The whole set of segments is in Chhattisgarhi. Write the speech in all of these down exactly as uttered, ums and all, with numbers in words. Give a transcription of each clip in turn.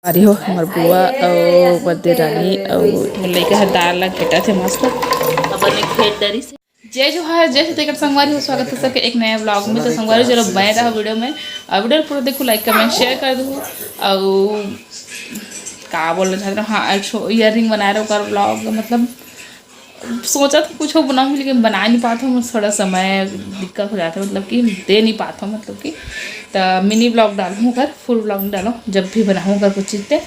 अरे हो, हमर बुआ अउ बदे रानी अउ लइका ह दाल ला घेटा थे मस्त। अपन एक घेट डरी से। जय जोहार, जय छत्तीसगढ़ संगवारी हो, स्वागत है सबके एक नया व्लॉग में। तो संगवारी चलो बने रहा वीडियो में, और वीडियो पूरा देखो, लाइक कमेंट शेयर कर दो। और का बोलना चाहते हो, हाँ, अच्छो ईयरिंग बना रहे हो कर व्लॉग, मतलब सोचा था कुछ बनाऊँ, लेकिन बना नहीं पाता हूँ, थोड़ा समय दिक्कत हो जाता है, मतलब कि दे नहीं पाता हूँ, मतलब कि तो मिनी व्लॉग डालूँ कर, फुल व्लॉग नहीं डालूँ। जब भी बनाऊँ कर कुछ चीज़ पे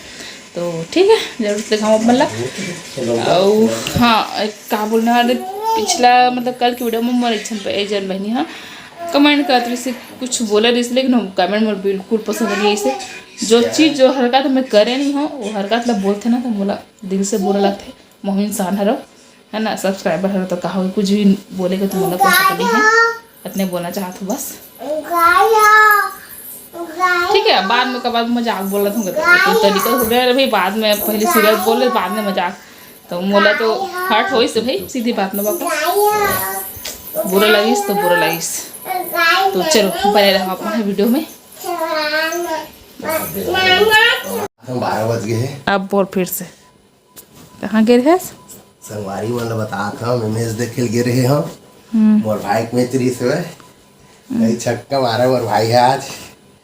तो ठीक है, जरूर दिखाऊँ अपन ला। और हाँ, एक का बोलने वाले, पिछला मतलब कल की वीडियो में मोर एक झन, एक झन बहिनी हाँ कमेंट करत रहिस, कुछ बोले रहिस, लेकिन कमेंट मोर बिल्कुल पसंद नहीं है। इसे जो चीज़, जो हरकत मैं करे नहीं हूँ, वो हरकत ला बोलते ना तो मोला दिल से बुरा लगता है। मोहिन इंसान हरो है ना, सब्सक्राइबर हरो तो कहा कुछ भी बोलेगा तो मतलब कोई शक नहीं है, इतने बोलना चाहत हूँ बस। ठीक है, बाद में कब मजाक बोल रहा था तो तरीका हो गया भाई, बाद में पहले सीरियस बोले, बाद में मजाक। तो मोला तो हर्ट होइस भाई, सीधी बात में बाबा, बुरा लगिस तो बुरा लगिस। तो चलो बने रहो अपना वीडियो में। बारह बज गए हैं। अब बोल फिर से। कहाँ गे रहे? संगवारी मन ल बतात हव, मैं मैच देखे ल गे रहे हव। हम्म। मोर भाई के मैच रहिस हवय। हम्म। कई छक्का मारे मोर भाई ह आज।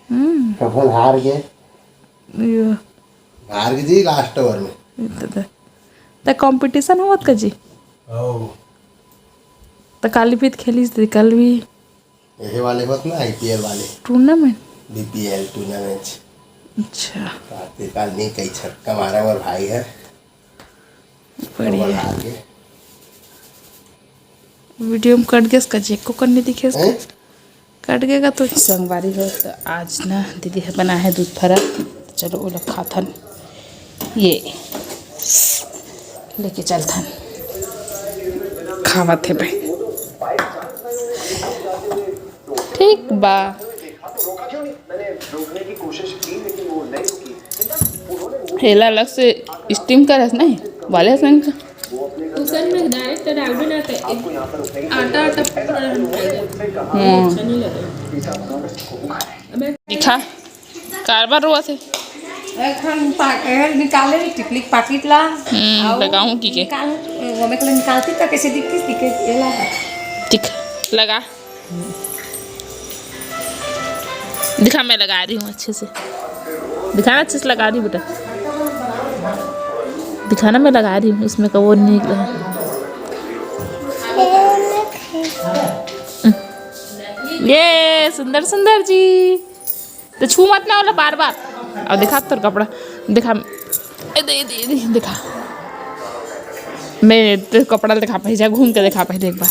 हम्म। अपन हार गे। यो। हार गे जी लास्ट ओवर में। त, त, त कंपटीशन होवत का जी? हव। त काली भी त खेलिस थे, कल भी। एहे वाले होत ना, आईपीएल वाले। टूर्नामेंट? BPL tournament. अच्छा। रात के काल नहीं, कई छक्का मारा मोर भाई ह। बढ़िया। ओवर हार के। वीडियो में कट गया इसका, चेक को करने दिखे इसका। हैं? कट गया तो संगवारी हो, तो आज ना दीदी ह बनाए हे दूध फरा, तो चलो ओला खाथन। ये लेके चलथन, खावत हे भाई। ठीक बा। एला अलग से स्टीम करस नहीं, वाले हसन का। कुकर में डायरेक्ट डाल दो ना, तो एक आटा, आटा पूरा रहना चाहिए। हम्म। अच्छा नहीं लगे। अबे दिखा, कारबार रोवत हे। एक ठन पा-, ए, निकाले टिकली के पाकिट ला। हम्म, अउ लगाऊं की के? निकाल, ओमे के निकालती तो कैसे दिखती, दिखे, ये ला। दिख, लगा। दिखा, मैं लगा रही हूँ अच्छे से। दिखाना, अच्छे से लगा रही हूँ बेटा। दिखाना, मैं लगा रही हूँ, इसमें का वो नहीं निकला है। ये सुंदर सुंदर जी। तो छू मत ना ओला बार बार। अब दिखा तोर कपड़ा, दिखा। ए दे, ए दे, ए दे, दिखा। मैं तो कपड़ा दिखा, पहले जा घूम के दिखा पहले एक बार।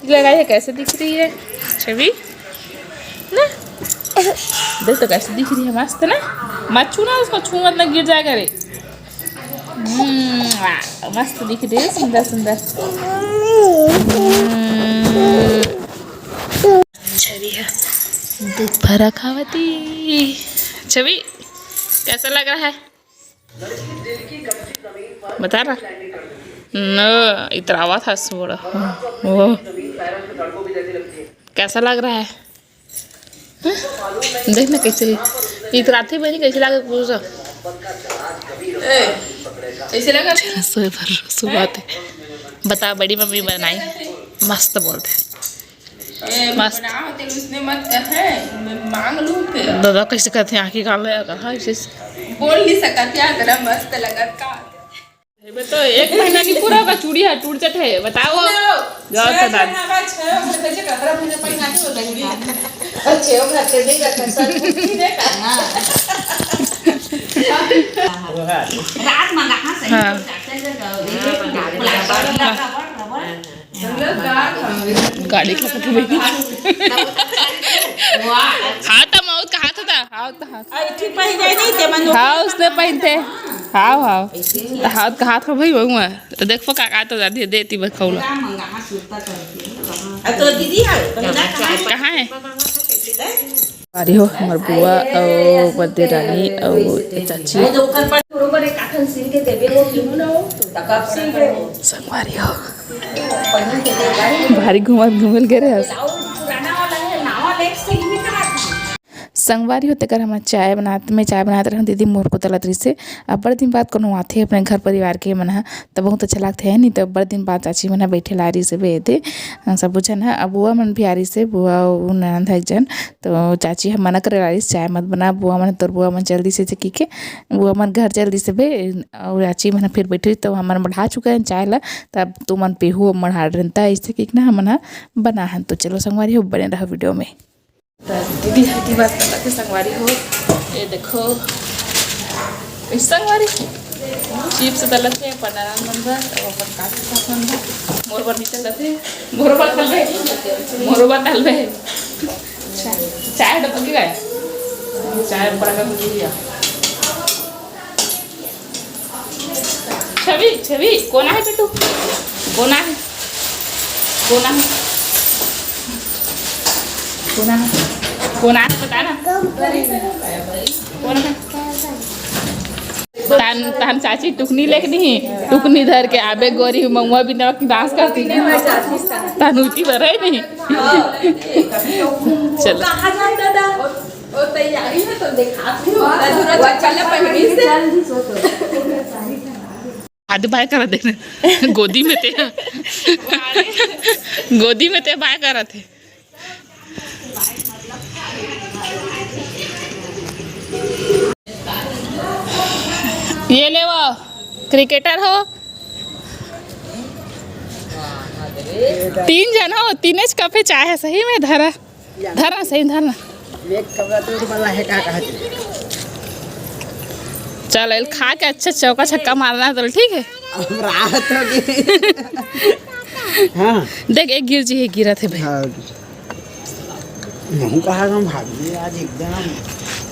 लगाई है, कैसे दिख रही है छवि ना? देख तो कैसे दिख रही है, मस्त ना। मत छू ना उसको, छू मत ना, गिर जाएगा रे। हम्म, वाह, मस्त दिख रही है, सुंदर सुंदर। हम्म। छवि है, दूध भरा खावती। छवि, कैसा लग रहा है? बता रहा। न, इतरावा था सोड़ा। वो कैसा लग रहा है? देख ना कैसे इतराथे बनी, कैसे लागे पूछा। ए, कैसे लगा? चला, सोए भर सुबह आते। बता, बड़ी मम्मी बनाई, मस्त बोलते। ए, मस्त। बनाओ, तेल उसने मत कहे, मैं मांग लूं फिर। दादा कैसे कहते हैं, आंखें कान लगा कहा, बोल नहीं सकत यार, तेरा मस्त लगत का। एबे तो एक महीना नहीं पूरा होगा, चूड़ी है टूट जत है, बताओ। सुनो, जाओ छह तो दादा। महीना बाद छह महीना कैसे कपड़ा महीना पर नाचे होता है? और छह महीना के नहीं रखा, सब कुछ नहीं देखा। हाँ। रात में कहाँ से हाँ। गाड़ी खा के बैठी। हाँ, त मौत का हाथ था, हाँ, त हाथ। अरे, ठीक पहिरे नहीं, ते मन हाँ, उसने पहनते। हाँ, हाँ। त हाथ का हाथ हो भाई, वहू है। तो देख, पका का तो जाती है, देती बस खौला। अब तो दीदी है, तो ना कहाँ है? कहाँ है? अरे हो, हमर बुआ अउ बदे रानी अउ चाची। वो जो ऊपर पर बरोबर एक आखन सीन के देबे, वो क्यों ना हो? तब सीन के। संगवारी हो। भारी घुमा घुमल गे रहे हस। पुराना वाला है, नवा लेट से ही निकला। संगवारी हो, तेकर हमर चाय बनात, मैं चाय बनात रहूँ, दीदी मोर को तलत रहिसे। अब्बड़ दिन बाद कोनो आथे अपने घर परिवार के मन ह, त बहुत अच्छा लागथे, है नी? त अब्बड़ दिन बाद चाची मन ह बैठे ला रहिसे बे एदे, अ, सबो झन ह। अब बुआ मन भी आ रहिसे, बुआ अउ ननद ह एक झन। त चाची ह मना करे ला रहिस, "चाय मत बना बुआ मन, तोर बुआ मन चल दिसे," कहिके, बुआ मन घर चल दिसे बे। अउ चाची मन ह फिर बैठे, त हमन बढ़ा चुके हन चाय ला, त अब तुमन पीहू, अब मढ़ा डरन, त अइसे कहिके ना हमन ह बना हन। त चलो संगवारी हो, बने रहो वीडियो में। त दीदी ह किमा तलत हे संगवारी हो, ये देखो, ए संगवारी, चिप्स तलत हे अपन आराम मन बर, अउ अपन काकी सास मन बर, मोर बर नइ तलत हे, मोर बर तलबे, मोर बर तलबे। अच्छा, चाय डब्बा के गया? चाय बड़ा का बुझी गया। छवि, छवि, कोन आहे बेटू? कोन आहे? कोन आहे? कोन आहे? कोन आहे, बता ना। कोन आहे? तहन, तहन चाची टुकनी लेके नहीं, टुकनी धर के आबे गोरी महुआ बिना डांस करती। तहन उठी बर है नहीं। चल। कहाँ जाए दादा? ओ तैयारी में तो देखा तू। पूरा चल पहली से। आदि बाय करत देख, गोदी में ते, गोदी में ते बाय करत हे। ये ले वो, क्रिकेटर हो। तीन जन हो, तीने च कप हे चाय हे, सही में धरा। धरना सही, धरना। मेघ कमरा तो वाला है, का कहा जी? चल, एल खा के अच्छा चौका छक्का मारना है तो, ठीक है? अब राहत होगी। हाँ। देख, एक गिर जी है, गिरत है भाई। हाँ। महू कहा हम भाभी आज एकदम।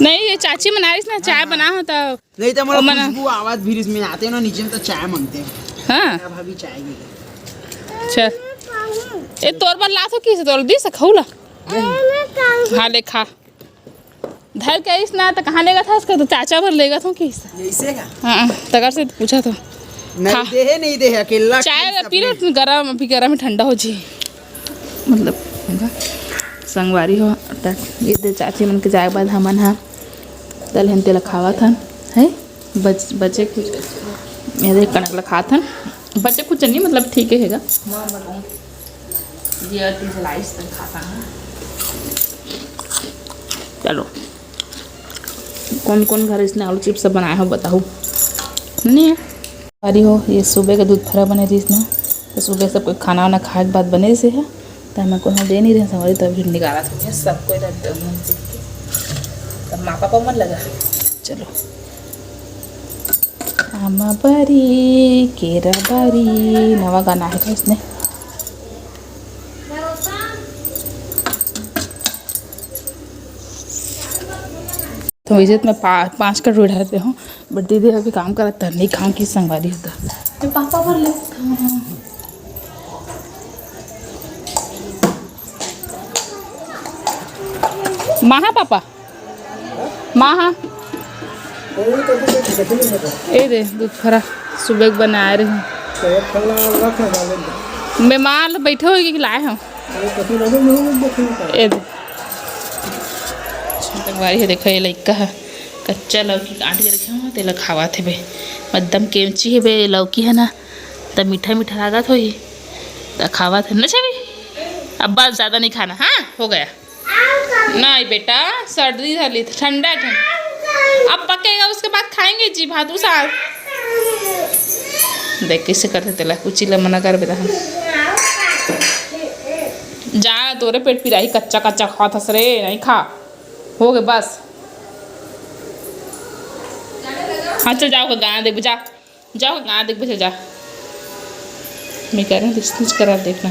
नहीं, ये चाची मना रही ना, चाय बना हो तो। नहीं तो ओ, मना। खुशबू आवाज भी इसमें आते हैं ना, नीचे में तो चाय मांगते हैं। हाँ। क्या भाभी चाय की? चल। ए, तोर बर लात हो किसे? तोर दी से खौला। हाँ, ले खा। धर के आइस ना, त कहाँ लेगत हस? तो चाचा बर लेगत हूँ किस। ऐसे का? हाँ, तकर से पूछा तो। नहीं खा। दे है, नहीं दे है, अकेला चाय खाई पी ले, सब गरम, अभी गरम है, ठंडा हो जी। मतलब, संगवारी हो, त ये दे चाची मन के जाए बाद हमन हा तलहन तेला खावत हन, है? बच-, बचे कुछ, ये दे कनक ला खात हन, बचे कुछ नहीं, मतलब, ठीक है, हेगा। ये अति जलाइस तक खाता है। चलो, कौन कौन घर इसने आलू चिप्स सब बनाए हो, बताओ। नहीं है। अरे हो, ये सुबह का दूध फरा बने रहिस ना, तो सुबह सब कोई खाना वाना खाए के बाद बने से है, तो मैं कोनो दे नहीं रहे संगवारी, तब फिर निकाला था। ये सब कोई रहते हैं, तब माँ पापा मन लगा। चलो। आमा बारी, केरा बारी, नवा गाना है का इसने? तो इज्जत में पा-, पाँच कटोरी डालते हो, but दीदी अभी काम करत त नहीं खाऊं कि संगवारी होता। तो पापा भर ले। महा पापा। माँ हा। ए दे, दूध फरा सुबह के बनाए रहे। मैं माँ ल बैठे होई कि लाए हूँ। ए दे। संगवारी हो, देखो, ये लइका ह कच्चा लौकी काट के रखे हूँ, तेला खावा थे बे। एकदम केमची है बे, लौकी है ना, त मीठा मीठा लागत होही, त खावा थे ना छवि। अब बस, ज़्यादा नहीं खाना, हाँ, हो गया। नहीं बेटा, सर्दी झाली, ठंडा है, ठंडा। अब पकेगा, उसके बाद खाएंगे जी भात। उसा देख कैसे करते तेला, कुची ला मना कर बेटा हम। जा, तोरे पेट पिराही, कच्चा कच्चा खात हस रे, नहीं खा। हो गए बस। हाँ, चल जाओ, गाना देख जा। जाओ, ना देख, बचा जा। मैं कह रही हूँ, डिस्टेंस करा देखना,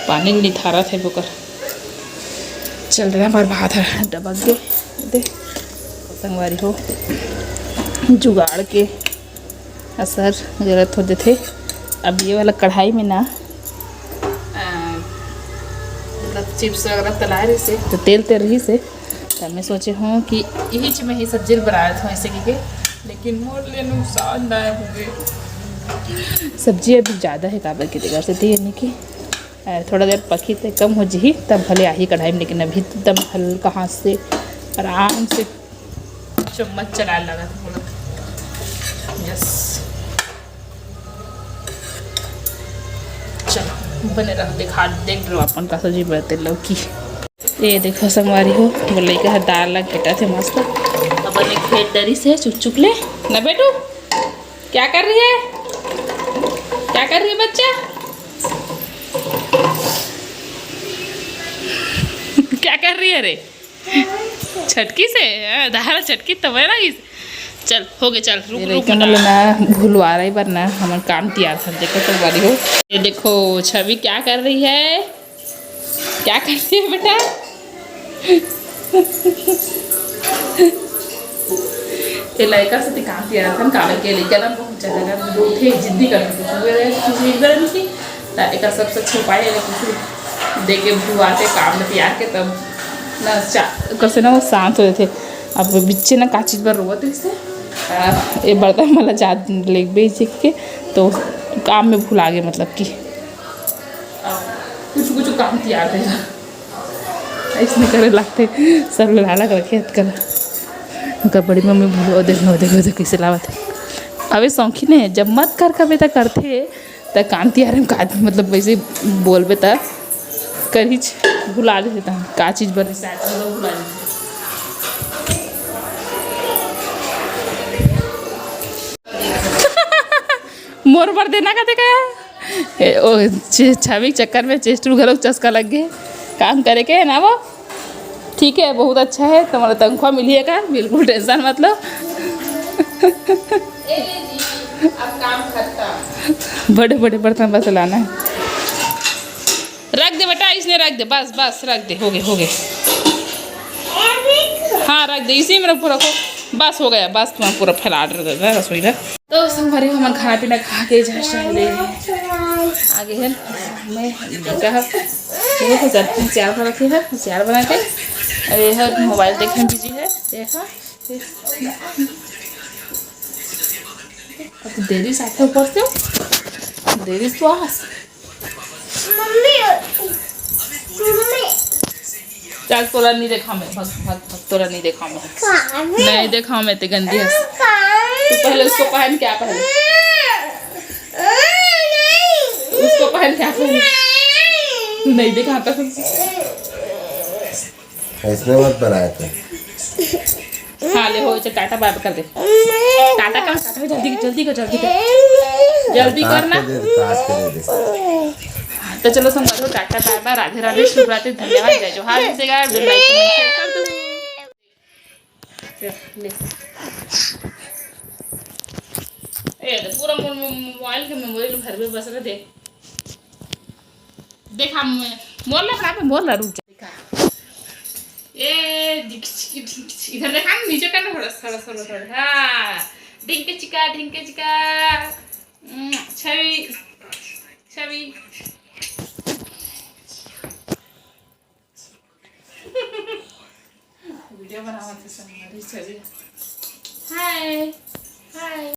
पानी निथारा थे बोकर। चल रहा हमारे भात है, डबक गए। दे, संगवारी हो, जुगाड़ के असर गलत हो देथे। अब ये वाला कढ़ाई में ना, आ, मतलब, चिप्स वगैरह तलाए रहिसे, तो तेल तेल रहिसे, त मैं सोचे हूँ कि यही च मैं ही सब्जी बनाए था ऐसे की के, लेकिन मोर लिए नुकसान दायक हो गए। सब्जी अभी ज़्यादा है, काबर के तेकर से, यानी कि, अ, थोड़ा देर पकी ते कम हो जही, तब भले आही कढ़ाई में, लेकिन अभी तो एकदम हल्का हाथ से आराम से चम्मच चला लगा था बोला। यस, चलो बने रहो, देखा देख रहो अपन का सब्जी बनते लौकी। ये देखो संगवारी हो, वो लइका ह दाल ला घेटा थे मस्त। अपन एक खेत डरी से चुक चुक ले ना बेटू। क्या कर रही है? क्या कर रही है बच्चा? क्या कर रही है रे? छटकी से? हाँ, धारा छटकी तो है ना इस। चल हो गए, चल रुक ये रुक लइका मन ला ना भुलवारा ही बर ना हमन काम तियार थन। देखो संगवारी हो, ये देखो छवि क्या कर रही है, क्या कर रही है बेटा? ये लइका से काम तियार थन, काबर के लइका ना बहुत ज्यादा ना बोलथे, जिद्दी करथे, कुछ भी रहे, कुछ भी करन की, त एकर सबसे अच्छा उपाय है कुछ दे के भुलवा के काम में तियार के तब ना चा-, कसे ना वो शांत हो जाथे। अब बिच्चे ना का चीज बर रोवत रहिस हे, आ, ये बर्तन वाला जात लेगबे इसे के तो काम में भुला गे, मतलब कि आ, कुछ कुछ काम तियार देगा। इसने करे लागथे, सब लड़ाला करके हत कला। ओकर बड़ी मम्मी बोले, "ओ देखो, ओ देखो, ओ देखो, कैसे लावत है।" अबे शौकीन है, जब मत कर कबे त करथे, त काम तियार में का, मतलब वैसे बोलबे त करिच भुला देथे, त का चीज बने शायद मतलब भुला देथे। मोर बर देना का देखा है। ए, ओ, छ-, छवि के चक्कर में चेस्ट में घलोक चस्का लग गए। काम करे के है ना वो? ठीक है, बहुत अच्छा है, तुम्हारा तनख्वाह मिली है का? बिल्कुल टेंशन मत लो। अब काम खत्म। बड़े बड़े बर्तन बस लाना है। रख दे बेटा, इसने रख दे, बस बस रख दे, हो गए हो गए। हाँ रख दे, इसी में रखो रखो, बस हो गया, बस तुम्हारा पूरा फैला रसोई में। तो संगवारी हो, हमन खाना पीना खा के जस्ट चले आगे है। मैं बेटा है, ये है सब्जी तैयार कर रखी है, तैयार बना के। अरे है मोबाइल देखने में बिजी है, देखा। अब देरी साथ ऊपर से देरी तो आ। Mummy, mummy. चल तोरा नहीं देखा मैं, भग भग भग, तोरा नहीं देखा मैं। नहीं देखा मैं, ते गंदी है। तू पहले उसको पहन, क्या पहले? उसको पहन, क्या पहले? नहीं देखा तो। इसने मत बनाया था। हाँ ले हो, चल टाटा बाय बाय कर दे। टाटा कर, टाटा कर, जल्दी जल्दी कर, जल्दी कर, जल्दी काट करना। के दे दे, काट के दे दे। तो चलो संगवारी हो, टाटा बाय बाय, राधे राधे, शुभ रात्रि, धन्यवाद, जय जोहार, जय Shri Ram, like, comment, share कर दो। ले। ए, तो पूरा मोर, मोर मोबाइल के मेमोरी में भरबे बस रह दे। देखा मैं, मोर ला बना पे, मोर ला रुक जा। देखा। ए, ढिंक चिकी, ढिंक चिकी। इधर देखा ना, नीचे करना थोड़ा, थोड़ा, थोड़ा, थोड़ा। हाँ। ढिंक चिका, ढिंक चिका। उम, छवि, छवि। वीडियो बनावत है संगवारी, छवि। हाय, हाय।